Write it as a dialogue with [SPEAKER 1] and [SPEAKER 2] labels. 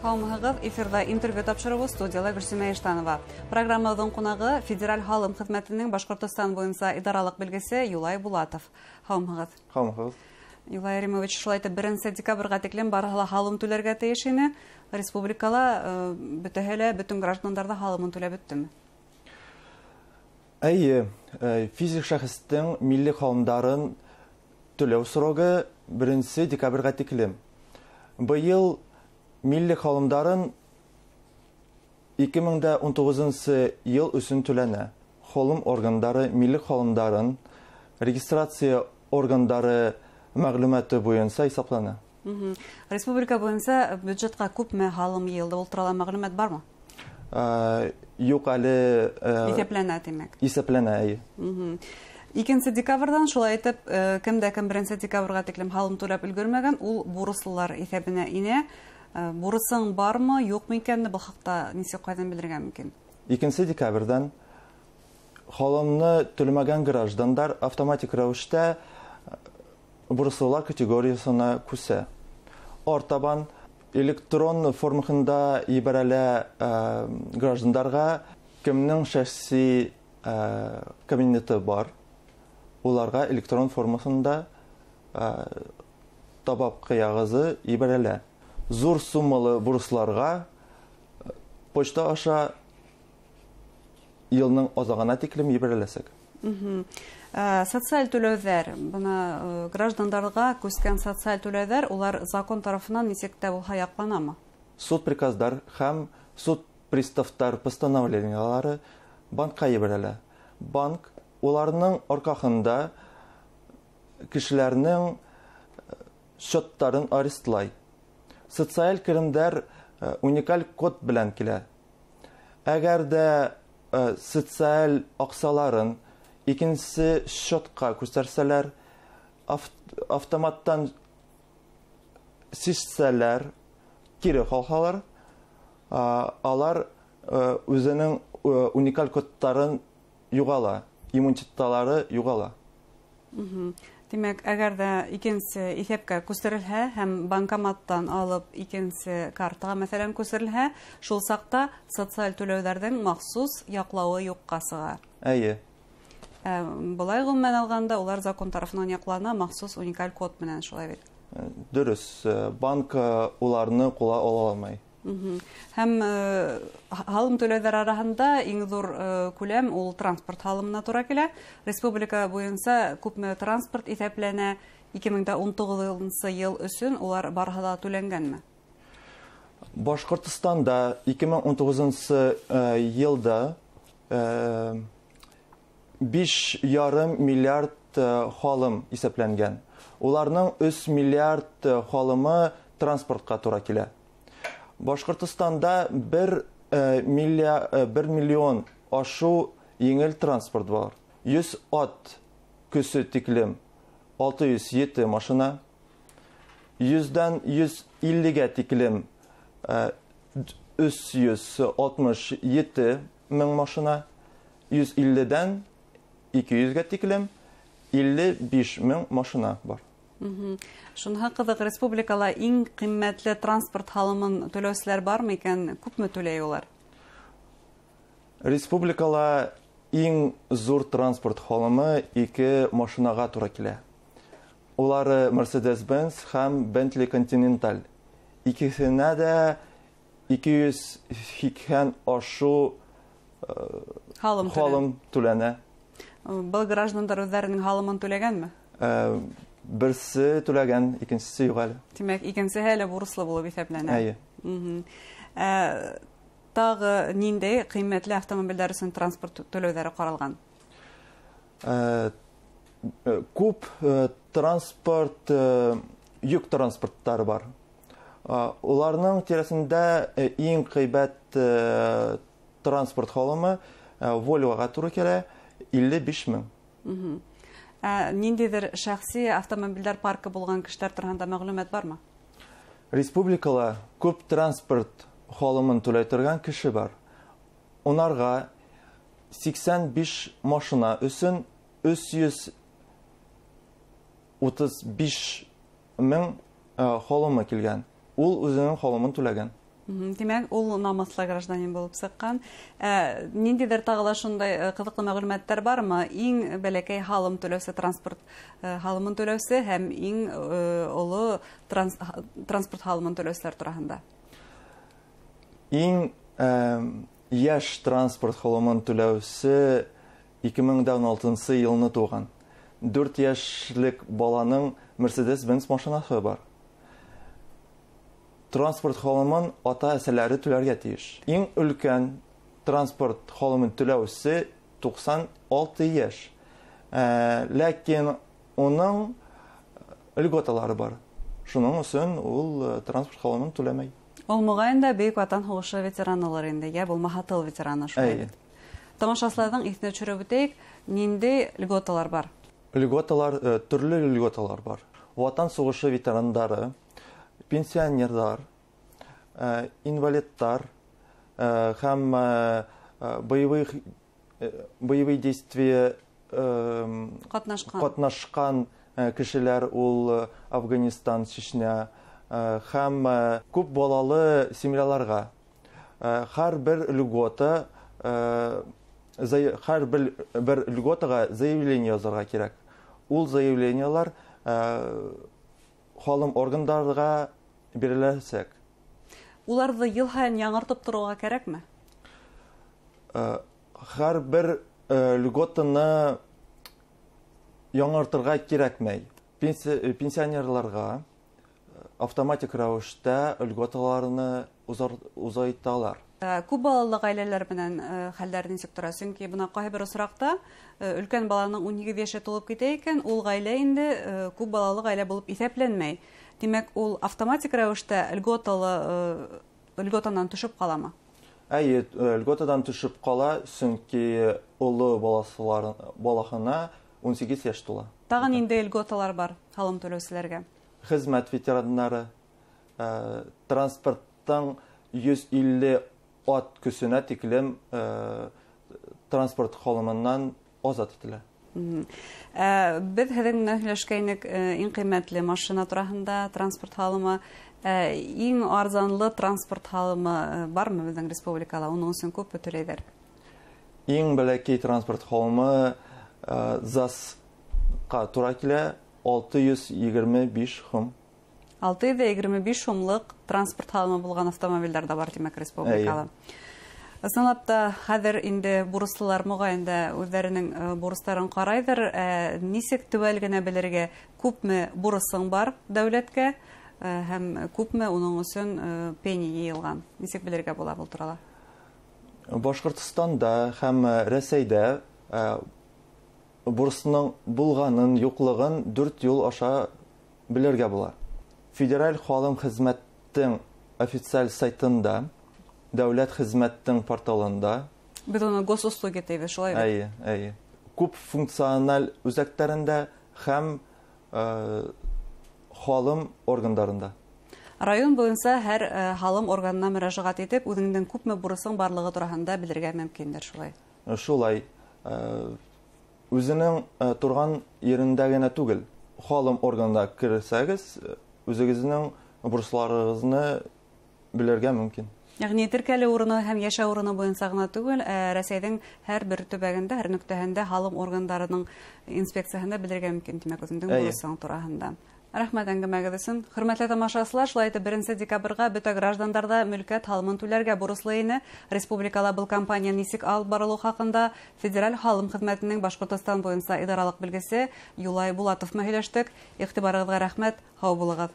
[SPEAKER 1] Һаумыһығыҙ, эфирҙа интервью тапшырыуы, студияла Гөлсимә Иштанова. Программабыҙҙың ҡунағы — Федераль һалым хеҙмәтенең Башҡортостан буйынса идаралыҡ белгесе Юлай Булатов. Һаумыһығыҙ.
[SPEAKER 2] Һаумыһығыҙ.
[SPEAKER 1] Юлай Римович, шулай итеп, 1 декабргә тиклем барыһы ла һалым түләргә тейеш ине. Республикала бөтәһе лә, бөтөн граждандар ҙа һалымын түләп бөттөмө?
[SPEAKER 2] Эйе, физик шәхестең милли һалымдарын түләү срогы 1 декабргә тиклем. Быйыл милли һалымдарын 2019 йыл өсөн түләнә. Һалым органдары милли һалымдарын регистрация органдары мәғлүмәте буйынса иҫаплана.
[SPEAKER 1] Республика буйынса бюджетҡа күпме һалым йыйылды, ул турала мәғлүмәт бармы?
[SPEAKER 2] Юҡ әле.
[SPEAKER 1] Иҫәпләнә, тимәк.
[SPEAKER 2] Иҫәпләнә, эйе.
[SPEAKER 1] 2 декабрҙән шулай итеп, кем дә кем 1 декабргә тиклем һалым түләп өлгөрмәгән, ул бурыслылар иҫәбенә инә. Бурысың бармы, юҡмы икәнне был хаҡта нисек, ҡайҙан белергә мөмкин?
[SPEAKER 2] 2 декабрҙән һалымны түләмәгән граждандар автоматик рәүештә бурыслылар категориясына күсә. Артабан электрон формаһында ебәрелә граждандарға, кемнең шәхси кабинеты бар, уларға электрон формаһында табап ҡағыҙы ебәрелә. Зур суммалы бурысларға почта аша йылның аҙағына тиклем ебәреләсәк.
[SPEAKER 1] Социаль түләүҙәр, бына граждандарға күскән социаль түләүҙәр, улар закон тарафынан нисек тә булһа яҡланамы?
[SPEAKER 2] Суд приказдар һәм суд приставтар постановлениялары банкка ебәрелә. Банк уларның арҡаһында кешеләрнең счеттарын арестлай. Социаль керемдәр уникаль код белән килә. Әгәр дә социаль аҡсаларын икенсе счетҡа күсерсәләр, автоматтан сиссәләр, кире ҡалһалар, алар үҙенең уникаль кодтарын юғала, иммунитеттары юғала.
[SPEAKER 1] Тимәк, әгәр дә икенсе иҫәпкә күсерелһә һәм банкоматтан алып икенсе картаға, мәҫәлән, күсерелһә, шул саҡта социаль түләүҙәрҙең махсус яҡлауы юҡҡа сыға.
[SPEAKER 2] Эйе.
[SPEAKER 1] Былай ғөмүмән алғанда, улар закон тарафынан яҡлана махсус уникаль код менән, шулай бит?
[SPEAKER 2] Дөрөҫ, банк уларны ҡулға ала алмай.
[SPEAKER 1] Һәм һалым түләүҙәр араһында иң ҙур күләм ул транспорт һалымына тура килә. Республика буйынса күпме транспорт иҫәпләнә? 2019 йыл өсөн улар барыһы ла түләнгәнме?
[SPEAKER 2] Башҡортостанда 2019 йылда 5,5 миллиард һалым иҫәпләнгән. Уларның 3 миллиард һалымы транспортҡа тура килә. Башҡортостанда 1 миллион ашыу еңел транспорт бар. 100 ат көсө тиклем 607 машина, 100-дән 150-гә тиклем 367 мең машина, 150-дән 200-гә тиклем 55 мең машина бар.
[SPEAKER 1] Шуныһы ҡыҙыҡ, республикала иң ҡиммәтле транспорт һалымын түләүселәр бармы икән? Күпме түләй улар?
[SPEAKER 2] Республикала иң зур транспорт һалымы ике машинаға тура килә. Улары Mercedes-Benz һәм Bentley Continental. Икеһенә дә 280 ашу
[SPEAKER 1] һалым
[SPEAKER 2] һалым түләнә.
[SPEAKER 1] Был граждандар үҙҙәренең һалымын түләгәнме?
[SPEAKER 2] Берсе түләгән, икенсеһе юҡ әле.
[SPEAKER 1] Тимәк, икенсеһе әле бурыслы булып иҫәпләнә.
[SPEAKER 2] Эйе.
[SPEAKER 1] Тағы ниндәй ҡиммәтле автомобилдәр өсөн транспорт түләүҙәре ҡаралған?
[SPEAKER 2] Күп транспорт, йөк транспорттары бар. Уларның тирәсендә иң ҡыйбат транспорт һалымы Volvoға тура килә, 55 мең.
[SPEAKER 1] Ә ниндәйҙер шәхси автомобилдәр паркы булған кешеләр тураһында мәғлүмәт бармы?
[SPEAKER 2] Республикала күп транспорт һалымын түләй торган кеше бар. Унарға 85 машина өсөн 335 мең һалымы килгән. Ул үзенең һалымын түләгән.
[SPEAKER 1] Тимәк, ул намыҫлы гражданин булып сыҡҡан. Ниндәйҙер тағы ла шундай ҡыҙыҡлы мәғлүмәттәр бармы? Иң бәләкәй һалым түләүсе, транспорт һалымын түләүсе һәм иң оло транспорт һалымын түләүселәр тураһында.
[SPEAKER 2] Иң йәш транспорт һалымын түләүсе 2016 йылны тыуған. 4 йәшлек баланың Mercedes-Benz машинаһы бар. Транспорт һалымын ата-әсәләре түләргә тейеш. Иң өлкән транспорт һалымын түләүсе 96 йәш. Ләкин уның льготалары бар. Шуның өсөн ул транспорт һалымын түләмәй.
[SPEAKER 1] Ул моғайын да Бөйөк Ватан һуғышы ветеранылар инде, йә булмаһа тыл ветераны шулай бит. Тамашасыларҙың иҫенә төшөрөп үтәйек, ниндәй льготалар бар?
[SPEAKER 2] Льготалар, төрлө льготалар бар. Ватан һуғышы ветерандары, пенсионерҙар, инвалидтар һәм боевые действия ҡатнашҡан кешеләр, ул Афганистан, Чечня, һәм күп балалы семьяларға. Һәр бер льгота, һәр бер льготаға заявление язарға кәрәк. Ул заявлениелар һалым органдарға биреләсәк.
[SPEAKER 1] Уларҙы йыл һайын яңыртып торорға кәрәкме?
[SPEAKER 2] Һәр бер льготаны яңыртырға кәрәкмәй. Пенсионерларға автоматик рәүештә льготаларны узайталар.
[SPEAKER 1] Күп балалы ғаиләләр менән хәлдәр нисек тора? Сөнки бына ҡайһы бер осраҡта өлкән баланың 18 йәше тулып китә икән, ул ғаилә инде күп балалы ғаилә булып иҫәпләнмәй. Тимәк, ул автоматик рәүештә льготанан төшөп ҡаламы?
[SPEAKER 2] Әйе, льготадан төшөп ҡала, сөнки оло балаһына 18 йәш тула.
[SPEAKER 1] Тағы ниндәй льготалар бар һалым түләүселәргә?
[SPEAKER 2] Хеҙмәт ветераннары, транспорттың 150 ат көсөнә тиклем транспорт һалымынан азат ителә.
[SPEAKER 1] Беҙ һеҙҙең менән һөйләшкәйнек иң ҡиммәтле машина тураһында, транспорт һалымы, иң арзанлы транспорт һалымы бармы беҙҙең республикала? Уның өсөн күпме түләйҙәр?
[SPEAKER 2] Иң бәләкәй транспорт һалымы ЗАС-ҡа тура килә 625 һум.
[SPEAKER 1] 625 һумлыҡ транспорт һалымы булған автомобилдәр ҙә бар, тимәк, республикала. Ысынлап та, хәҙер инде бурыслылар моғайын да үҙҙәренең бурыстарын ҡарайҙыр. Нисек теүәл генә белергә, күпме бурысың бар дәүләткә һәм күпме уның өсөн пени йыйылған? Нисек белергә була был турала?
[SPEAKER 2] Башҡортостанда һәм Рәсәйҙә бурысының булғанын, юҡлығын 4 юл аша белергә була. Федераль һалым хеҙмәттең официаль сайтында, дәүләт хеҙмәттең порталында.
[SPEAKER 1] Беҙ уны госуслуги тейбеҙ, шулай бит?
[SPEAKER 2] Әйе, әйе. Күп функциональ үҙәктәрендә һәм һалым органдарында.
[SPEAKER 1] Район буйынса һәр һалым органына мөрәжәғәт итеп, үҙеңдең күпме бурысың барлығы тураһында белергә мөмкиндер, шулай?
[SPEAKER 2] Шулай. Үҙенең торған ерендә генә түгел, һалым органына керсәгеҙ, үҙегеҙҙең бурысларығыҙны белергә мөмкин.
[SPEAKER 1] Ягъни теркәлеү урыны һәм йәшәү урыны буйынса ғына түгел, Рәсәйҙең һәр бер төбәгендә, һәр нөктәһендә һалым органдарының инспекцияһында белергә мөмкин, тимәк, үҙеңдең бурысың тураһында. Рәхмәт әңгәмәгеҙ өсөн. Хөрмәтле тамашасылар, шулай итеп 1 декабргә бөтә граждандар да мөлкәт һалымын түләргә бурыслы ине. Республикала был кампания нисек алып барылыу хаҡында Федераль һалым хеҙмәтенең Башҡортостан буйынса идаралыҡ белгесе Юлай Булатов менән һөйләштек. Иғтибарығыҙға рәхмәт, һау булығыҙ.